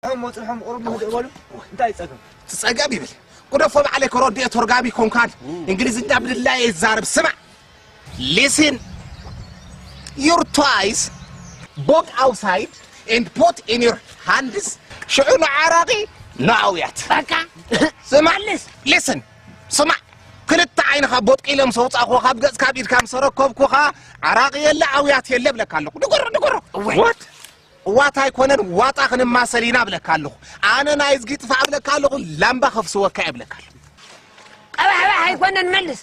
ጽንሖም መጽንሖም ቁሩብ ንህድእ በሉ። እንታይ ጸገም? ትጸገም ይብል። ግደፎ ባዕለይ ከረድኦ ተርጋሚ ኮንካን። እንግሊዝኛ ብድላይ ይዛረብ። ስማዕ። Listen. Your toys, book outside and put in your hands. ሽዑ ንዓራቂ ንኣውያት። በቃ። ስማዕ። መልስ። Listen. ስማዕ። ክልተ ዓይንኻ ቦጥቂሎም ሰውጻእኩ ካብ ገጽካ ኣብ ኢድካ ምስ ኣረከብኩኻ ዓራቂ የለ ኣውያት የለ ብለካ ኣለኹ። ንገሮ፣ ንገሮ። እወ። What? ዋታ ኣይኮነን ዋጣ ክንማሰል ኢና ብለካ ኣለኹ። ኣነ ናይ እዝጊ ጥፋ ብለካ ኣለኹ። ላምባ ከፍስወካ እየ ብለካ ኣለኹ። ቀባሕባሕ ኣይኮነን መልስ።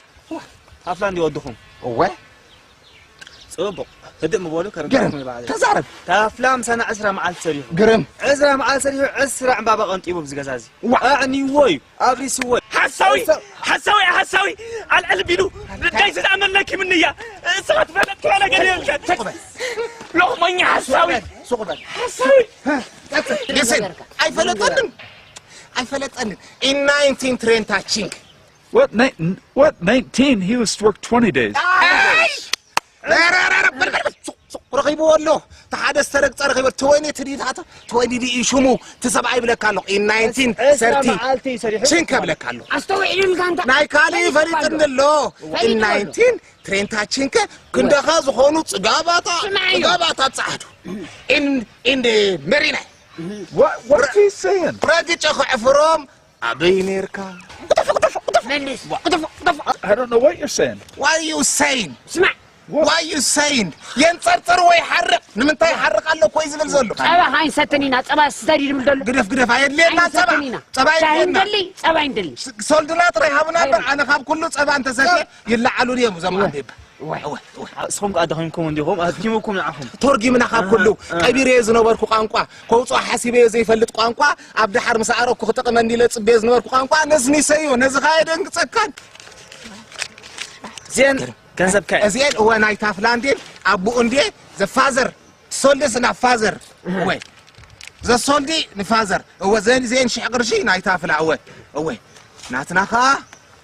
ታፍላ እንዲ ወድኹም። እወ። ጽቡቕ። ህድእ ምበሉ ግርም። ከረጋግም ይባዕል። ተዛረብ። ታፍላ ምሳና ዕስራ መዓልቲ ሰሪሑ። ግርም። ዕስራ መዓልቲ ሰሪሑ ዕስራ ዕምባባ ቀንጢቡ ኣብዚ ገዛ እዚ። ዋ። ኣዕንይዎ እዩ። ኣብሪስዎ እዩ። ሓሳዊ! ሓሳዊ! ሓሳዊ! ኣልዕል ቢሉ ደይ ዝኣመነኪ ምንያ። እስኻ ትፈልጥ ክብረ ነገር የብልካ። ሱቕ በል። ሎቕመኛ ሓሳዊ! ሱቕ በል። ሓሳዊ! Listen, ኣይፈለጠንን። ኣይፈለጠንን። In nineteen ትሬንታ ቺንክ። What? Ni- what? nineteen? He was to work twenty days. ኣይ! ኧረ፣ ኧረ፣ ኧረ፣ በል፣ በል፣ በል፣ ሱቕ፣ ሱቕ፣ ረኺብዎ ኣሎ። እቲ ሓደ ዝተረግጸ ረኺቡ፣ ትወኒ እቲ ድዩ፣ ታተ፣ ትወኒ ድዩ ሽሙ፣ እቲ ሰብኣይ ይብለካ ኣሎ። In nineteen thirty ዕስራ መዓልቲ ሰሪሑ። ቺንክ ይብለካ ኣሎ። ኣስተውዕሉልካ እንታ። ናይ ካልእ ፈሊጥኒ ኣሎ። ፈሊጥኒ ኣሎ። In nineteen ትሬንታ ቺንክ ክንደኻ ዝኾኑ ጽጋባታ፣ ስማዕዮ። ጽጋባታ ጸዓዱ። In፣ in the marina። What, what is he saying? ረግጨ ክዕፍሮም ኣበይ ኔርካ? መልስ። I don't know what you're saying. Why you saying? ስማዕ። What? Why you saying? የንጸርጽር ወይ ሓርቕ? ንምንታይ ሓርቕ ኣሎ እኮ እዩ ዝብል ዘሎ። ጸባ ካይንሰትን ኢና፣ ጸባ ስተዲ ድብል ዘሎ። ግደፍ፣ ግደፍ፣ ኣየድልየና ጸባ። ኣይንሰትን ኢና። ጸባ ሻሂ የድልየና። እንደሊ፣ ጸባ እንደሊ። ስ-፣ ሶልድና ጥራይ ሃቡና እምበር፣ ኣነ ካብ ኩሉ ጸባ እንተሰትየ ይለዓሉኒ እዮም እዞም ኣዴባ። እወ፣ እወ፣ እወ። እስኹም ከኣ ደኺምኩም እንዲኹም፣ ኣድኪሙኩም ንዓኹም። ተርጊምና ካብ ኩሉ፣ እ፣ እ። ቀቢረዮ ዝነበርኩ ቋንቋ፣ ከውጽኦ ሓሲበዮ ዘይፈልጥ ቋንቋ፣ ኣብ ደሓር ምስ ኣረኩ ክጠቕመኒ ኢለ ጽበዮ ዝነበርኩ ቋንቋ፣ ነስኒሰዮ፣ ነዚ ከኣ የደንግጸካን። እዚአን ገንዘብካ እየን። እዚአን፣ እወ፣ ናይ ታፍላ እንዴ፣ ኣቦኡ እንዴ፣ ዘፋዘር፣ ሶልደስ እና ፋዘር፣ እወ። ዘሶልዲ ንፋዘር። እወ፣ ዘን-፣ ዜን ሽሕ ቅርሺ ናይ ታፍላ፣ እወ፣ እወ። ናትና ኸኣ፣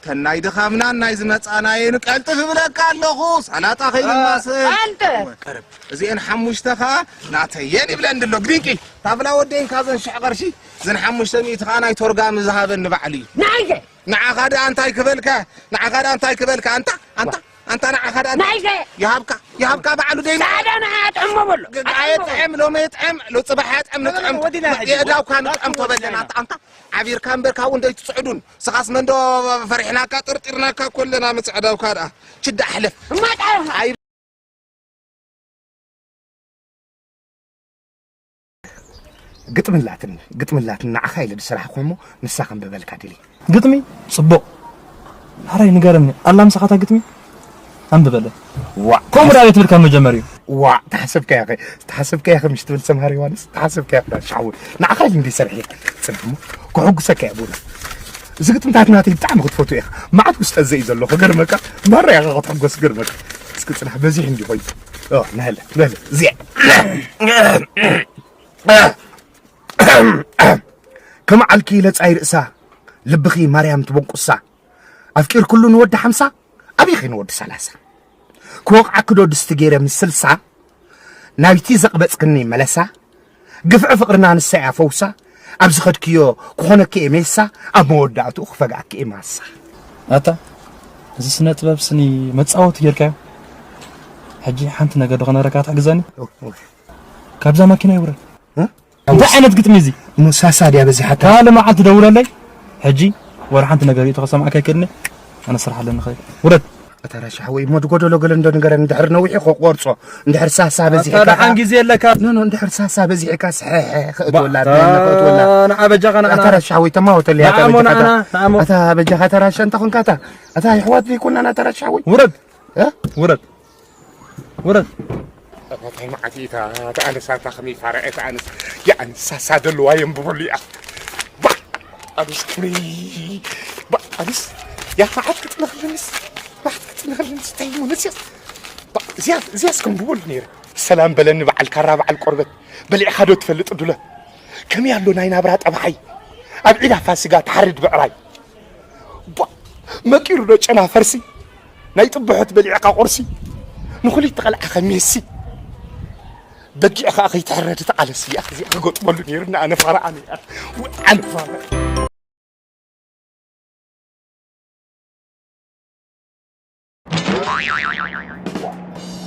ተን ናይ ድኻምናን ናይ ዝመጻናየን ቀልጥፍ እብለካ ኣለኹ፣ ሳላጣ ከይንማስል። ቀልጥፍ። እወ፣ ቀርብ። እዚኤን ሓሙሽተ ኸኣ ናተየን ይብለን ድሎ፣ ግድንቂ። ታፍላ ወደይን ካብዘን ሽሕ ቅርሺ፣ ዘን ሓሙሽተ ሚእቲ ኸኣ ናይ ቶርጋሚ ዝሃበኒ ባዕሉ እዩ። ንዓይከ? ንዓኻ ደኣ እንታይ ክበልካ? ንዓኻ ደኣ እንታይ ክበልካ? ኣንታ፣ ኣንታ፣ ኣንታ ንዓኻ ደኣ እንታይ? ናይከ? ይሃብካ፣ ይሃብካ ባዕሉ ደይ ጻዕዳ ንዓ ኣጥዕሞ በሎ። ግ-፣ ኣየጥዕም፣ ሎሚ የጥዕም፣ ሎ ጽባሕ ኣጥዕም፣ ንጥዕም። ወዲና ሕጂ። የእዳውካ ንጥዕም ተበለና። ኣንታ፣ ኣንታ፣ ዓቢርካ እምበር ካብኡ እንደይትጽዕዱን። ስኻስ መንዶ ፈሪሕናካ፣ ጥርጢርናካ እኮ ኣለና፣ ምጽዕዳውካ ደኣ። ችዳ ሕለፍ። እማ ጣ- ኣይ- ግጥሚ ኣላትኒ፣ ግጥሚ ኣላትኒ፣ ንዓኻ ኢለ ዝሰራሕኩ እሞ ንሳ ከንብበልካ ድልየ። ግጥሚ? ጽቡቕ። ሕራይ ንገረኒ፣ ኣላ ምሳኻ እታ ግጥሚ? ኣንብበለይ። ዋእ! ከምኡ ደኣ ትብል ካብ መጀመሪኡ። ዋእ! ተሓሰብካያ ኸ-፣ ተሓሰብካያ ኸምሽ ትብል ሰምሃር ዮሃንስ፣ ተሓሰብካያ ኸ ሻዕቡ። ንዓኻ ኢለ እንዲ ሰርሐ። ጽንሕ እሞ፣ ከሐጉሰካ እየ ቡና። እዚ ግጥምታት ናተይ ብጣዕሚ ክትፈትዎ ኢኻ። መዓት ውስጠ ዘይ ዘሎ፣ ክገርመካ፣ ማራ ኢኻ ክትሕጎስ ክገርመካ። እስኪ ጽናሕ፣ በዚሕ እንዲ ኮይኑ። ኦ፣ ነህለ፣ ነህለ፣ እዚኣ። ከም ዓልኪ ለጻይ ርእሳ፣ ልብኺ ማርያም ትበንቁሳ። ኣፍቂርክሉ ንወዲ ሓምሳ፣ ኣበይኺ ንወዲ ሰላሳ? ክወቕዓኪ ዶ ድስቲ ገይረ ምስ ስልሳ? ናብቲ ዘቕበጽክኒ መለሳ፣ ግፍዒ ፍቕርና ንሳ እያ ፈውሳ፣ ኣብ ዝኸድክዮ ክኾነኪ እየ ሜሳ፣ ኣብ መወዳእትኡ ክፈግኣኪ እየ ማሳ። ኣታ፣ እዚ ስነ ጥበብ ስኒ መጻወቲ ጌርካዮ። ሕጂ ሓንቲ ነገር ዶ ከነረካ ትሕግዘኒ? ኦ፣ ኦ። ካብዛ ማኪና ይውረድ። እ? እንታይ ዓይነት ግጥሚ እዚ? እሞ ሳሳ ድያ በዚሓታ? ካልእ መዓልቲ ደውለለይ። ሕጂ ወላ ሓንቲ ነገር እዩ ተኸሰማዕካ ኣይከድኒ። ኣነ ስራሕ ኣለኒ ኸይ። ውረድ። ኣታ ራሻ ሓወይ፣ እሞ ዝጎደሎ ገለ እንዶ ንገረኒ፣ እንድሕር ነዊሑ ክቆርጾ፣ እንድሕር ሳሳ በዚሕካ ኣታ ደሓን ግዜ ኣለካ። ኖ፣ ኖ፣ እንድሕር ሳሳ በዚሕካ ስሕሕ፣ ክእትወላ፣ ባ-፣ ብለኒ ክእትወላ። ንዓ በጃኻ ንዓና። ኣታ ራሻ ሓወይ፣ ተማወተለይ፣ ኣታ ንዓሞ፣ በጃኻ፣ ንዓና፣ ንዓሞ። ኣታ በጃኻ፣ ኣታ ራሻ እንተ ኾንካ፣ ኣታ፣ ኣታ ኣሕዋት ዘይኮናና፣ ኣታ ራሻ ሓወይ። ውረድ። እ? ውረድ። ውረድ። ኣታ ታይ መዓት እዩ፣ እታ፣ እታ ኣነስ ኣታ ከመይ ፋራ እያ፣ እታ ኣነስ። የኣንሳሳ ደለዋ የንብበሉ እያ። ባ፣ ኣነስ ከመይ፣ ባ፣ ኣነስ፣ ያ መዓት ክትነኽልንስ፣ መዓት ክትነኽልንስ፣ እንታይ እሞ ነስያስ። ባ፣ እዚያ፣ እዚያስ ከም ብበሉ ነይረ። ሰላም በለኒ በዓል ካራ፣ በዓል ቆርበት። በሊዕኻ ዶ ትፈልጥ ዱለ? ከመይ ኣሎ ናይ ናብራ ጠባሓይ? ኣብ ዒዳ ፋሲጋ ትሓርድ ብዕራይ። ቧ! መቂሩ ዶ ጨና ፈርሲ? ናይ ጥብሖት በሊዕካ ቁርሲ? ንኹሊት ተቐልዓኸ ሜሲ? በጊዕ ኸኣ ከይትሕረድ ተቓለስ እያ። እዚኣ ክገጥመሉ ነይሩና። ኣነ ፋራ፣ ኣነ፣ ኣነ ፋራ።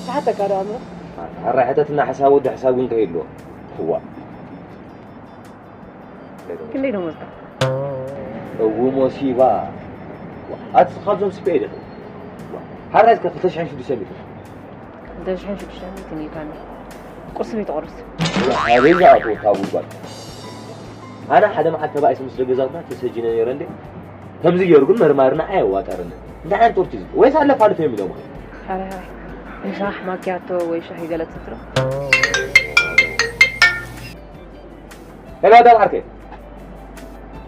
ክሓተካ ዶ ኣምር? ኣራይ ሕተትና፣ ሕሳብ ወዲ ሕሳብ ግን ከይልዎ። እዋ። ክንደይ ደሞዝካ? እው ሞሲባ። ኣቲ ካብዞም ስፔ ኢደት። ሓራይ እስከ ክልተ ሽሕን ሽዱሽተ ሚእትን። ክልተ ሽሕን ሽዱሽተ ሚእትን ኢልካኒ። ቁርሲ ቤት ቁርስ። ኣበይ ዝኣትወካ ጉድጓድ? ኣነ ሓደ መዓልቲ ተባኢሰ ምስ ደገዛትና ተሰጂነ ነይረ እንዴ። ከምዚ ገይሩ ግን መርማርና ኣየዋጠረንን። እንታይ ዓይነት ጦርቲ እዩ? ወይስ ኣለፋልፍ እዮም ኢሎም? ሓራይ ሓራይ። ምሳሕ ማኪያቶ ወይ ሻሂ ገለ ትሰትሮ? ሄሎ ኣዳም ዓርከይ፣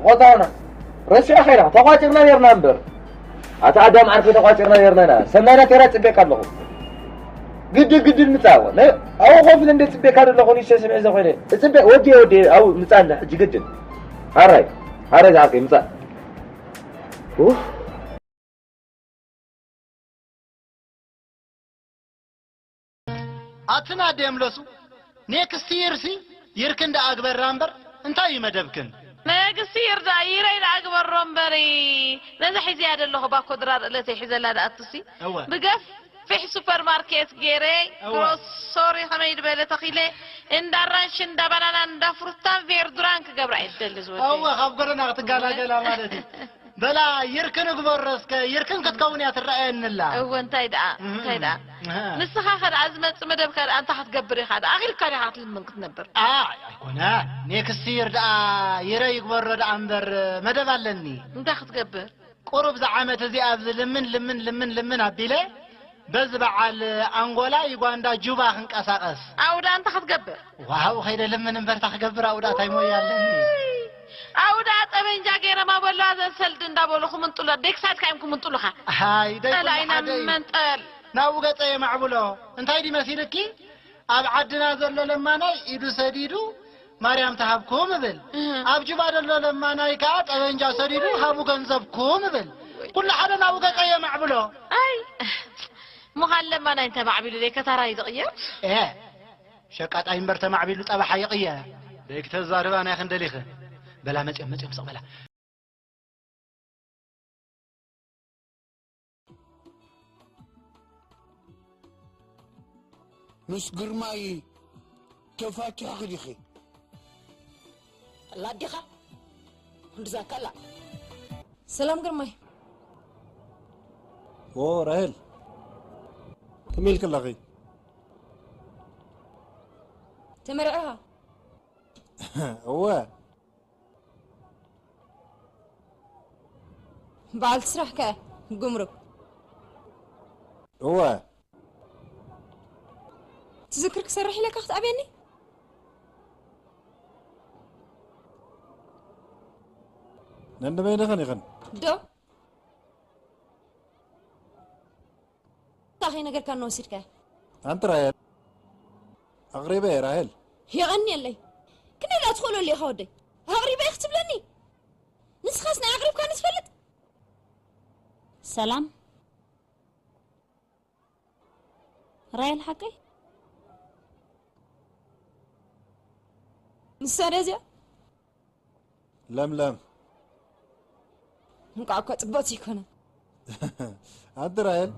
ቆጻና ረሲዕኻ ኢና ተቋጺርና ነርና እምበር። ኣታ ኣዳም ዓርከይ፣ ተቋጺርና ነርና ኢና። ሰናይ ናተራ ጽቤካ ኣለኹ። ግድን ግድን ምጻእ። ኣብኡ ኮፍ ኢለ እንደ ጽቤካ ዘለኹ ንሸ ስምዒ ዘኾይነ። ጽቤ ወዲ ወዲ ኣብኡ ምጻእ እንደ ሕጂ ግድን። ሓራይ ሓራይ ዝዓርከይ ምጻእ። ኡፍ። ኣትን ኣደየም ለሱ ኔክስት ይርሲ ይርክን ደኣ ግበራ እምበር እንታይ እዩ መደብክን? ነግሲ ይርዳ ይረይ ደኣ ግበሮ እምበሪ ነዛ ሒዝያ ደለኹ ባኮ ድራር እለተይ ሒዘላ ደኣ ትሲ እወ ብገፊሕ ሱፐርማርኬት ገይረ እወ። ግሮሶሪ ከመይ ዝበለ ተኺለ እንዳ ኣራንሽ እንዳ ባናና እንዳ ፍሩታን ቬርዱራን ክገብራ እየ ዝደሊ ዝወደይ እወ ካብ ጎደና ክትጋላገላ ማለት እዩ። በላ ይርክን እግበሮ እስከ ይርክን ክትከውን እያ ትረኣየንላ። እወ እንታይ ደኣ እንታይ ደኣ እህ። ንስኻ ከ ደኣ ዝመጽእ መደብካ ደኣ እንታይ ክትገብር ኢኻ ደኣ ኣኺልካ ዲኻ ክትልምን ክትነብር ኣይ ኣይኮነ ኔክስት ይር ደኣ ይረ ይግበሮ ደኣ እምበር መደብ ኣለኒ። እንታይ ክትገብር ቁሩብ ዝዓመት እዚኣ ኣብዚ ልምን ልምን ልምን ልምን ኣቢለ በዚ በዓል ኣንጎላ ዩጋንዳ ጁባ ክንቀሳቐስ። ኣብኡ ደኣ እንታይ ክትገብር ዋው ኸይደ ልምን እምበርታ ክገብር ኣብኡ ደኣ እንታይ ሞያ ኣለኒ። ኣብኡ ደኣ ጠበንጃ ገይረማ በለዋ ዘን ሰልዲ እንዳበሉ ክምንጥሎ ዴክሳድካ እዮም ክምንጥሉኻ ሃይ ደይ ኩሉ ጠላይና ሓደ እዩ። መንጠል ናብኡ ገጸ የማዕብሎ እንታይ ድዩ መሲልኪ ኣብ ዓድና ዘሎ ለማናይ ኢዱ ሰዲዱ ማርያም ትሃብኩም እብል ኣብ ጁባ ዘሎ ለማናይ ከዓ ጠበንጃ ሰዲዱ ሃቡ ገንዘብኩም እብል ኩሉ ሓደ ናብኡ ገጸ የማዕብሎ ኣይ ምዃን ለማናይ እንተ ማዕቢሉ ደይ ከተራይ ዝቕየር ኤ ሸቃጣይ እምበር ተማዕቢሉ ጠባሓ ይቕየር ደይ ክተዛርባ ናይ ክንደሊኸ በላ መፅኦም መፅኦም ስቕ በላ ምስ ግርማይ ተፋቲሕኺ ዲኺ? ላዲኻ ክንድዛ ከላ ሰላም ግርማይ ዎ ራሄል ከመይ ኢልኪ ኣለኺ? ተመርዒኻ እወ በዓልቲ ስራሕ ከ ጉምሩክ እወ ትዝክር ክሰርሕ ኢለካ ክትኣብየኒ ነንበይንኽን ኢኽን ዶ እንታይ ነገርካ እንወሲድካ ኣንቲ ራሄል ኣቕሪበ እየ ራሄል የቐንየለይ ክንደይ ደኣ ትኽእለሉ ኢኻ ወደይ ኣቕሪበ እየ ክትብለኒ ንስኻስ ናይ ኣቕሪብካኒ ትፈልጥ ሰላም ራይል ሓቀይ ንሳ ዶ እዚኣ ለምለም እንቋዕ እኳ ፅብቕቲ ይኮነ ኣንቲ ራሄል